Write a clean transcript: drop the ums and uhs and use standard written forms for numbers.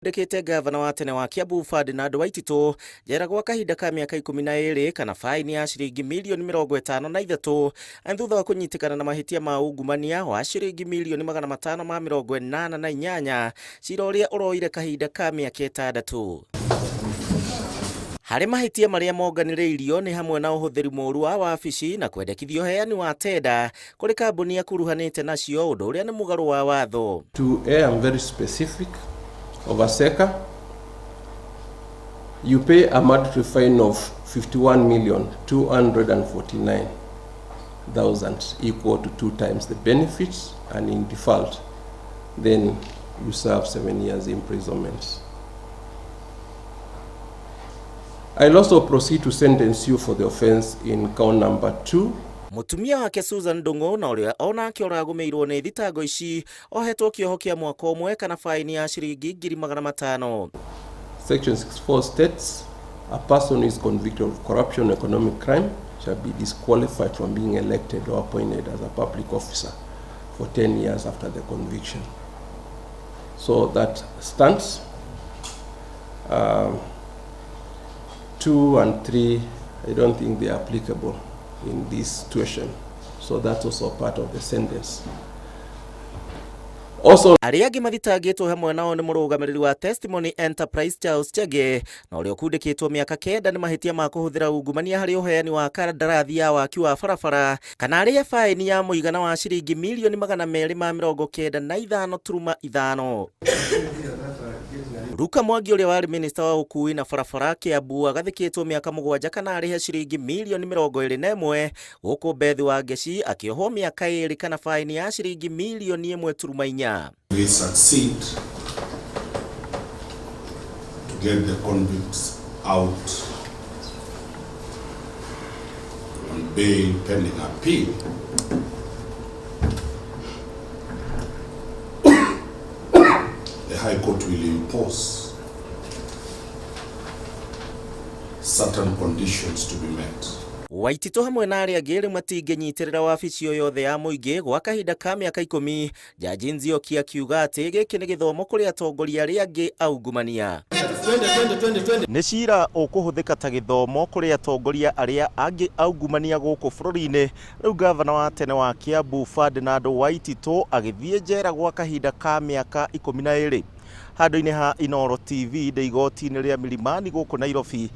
Ndĩkĩte ngavana wa tene wa Kiambu Ferdinand Waititu njera gwa kahinda ka mĩaka 12 kana faini ya ciringi mirioni 53 thutha wa kũnyitĩkana na mahĩtia ma ungumania wa ciringi mirioni 588, cira ũrĩa ũroire kahinda ka mĩaka 6. Harĩ mahĩtia marĩa monganĩrĩirio nĩ hamwe na ũhũthĩri mũru wa wabici na kwendekithia ũheani wa tenda kũrĩ kambuni akuruhanĩte nacio, ũndũ ũrĩa nĩ mũgarũ wa watho. 2A, I'm very specific, of Aseka, you pay a mandatory fine of 51,249,000 equal to 2 times the benefits, and in default, then you serve 7 years imprisonment. I'll also proceed to sentence you for the offense in count number 2. Mũtumia wake Susan Ndung'u na ũrĩa onake ũragũmĩirwo nĩ thitango ici ohetwo kĩoho kĩa mwaka ũmwe kana faini ya ciringi 500,000. Section 64 states a person who is convicted of corruption or economic crime shall be disqualified from being elected or appointed as a public officer for 10 years after the conviction. So that stands. 2 and 3, I don't think they are applicable in this situation. So that's also part of the sentence. Also, arĩa angĩ mathitangĩtwo hamwe nao nĩ mũrũgamĩrĩri wa Testimony Enterprise Charles Chege na ũrĩa ũkundĩkĩtwo mĩaka 9 nĩ mahĩtia ma kũhũthĩra ungumania harĩ ũheani wa kandarathi ya waki wa barabara kana arĩhe faini ya mũigana wa ciringi mirioni 295.5. Ruka Mwangi ũrĩa warĩ minista wa ũkui na barabara Kiambu agathĩkĩtwo mĩaka 7 kana arĩhe ciringi mirioni 21, gũkũ Beth Wangeci akĩohwo mĩaka 2 kana faini ya ciringi mirioni 1.4. We succeed to get the convicts out on bail pending appeal. The High Court will impose certain conditions to be met. Waititu hamwe na arĩa angĩ rĩu matingĩnyitĩrĩra wabici o yothe ya mũingĩ gwa kahinda ka mĩaka 10. Jaji Nzioki akiuga atĩ gĩkĩ nĩ gĩthomo kũrĩ atongoria arĩa angĩ aungumania. Nĩ cira ũkũhũthĩka ta gĩthomo kũrĩ atongoria arĩa angĩ aungumania gũkũ bũrũri-inĩ. Rĩu ngavana wa tene wa Kiambu Ferdinand Waititu agĩthiĩ njera gwa kahinda ka mĩaka 12. Handũ-inĩ ha Inooro TV ndĩ igoti-inĩ rĩa Milimani gũkũ Nairobi.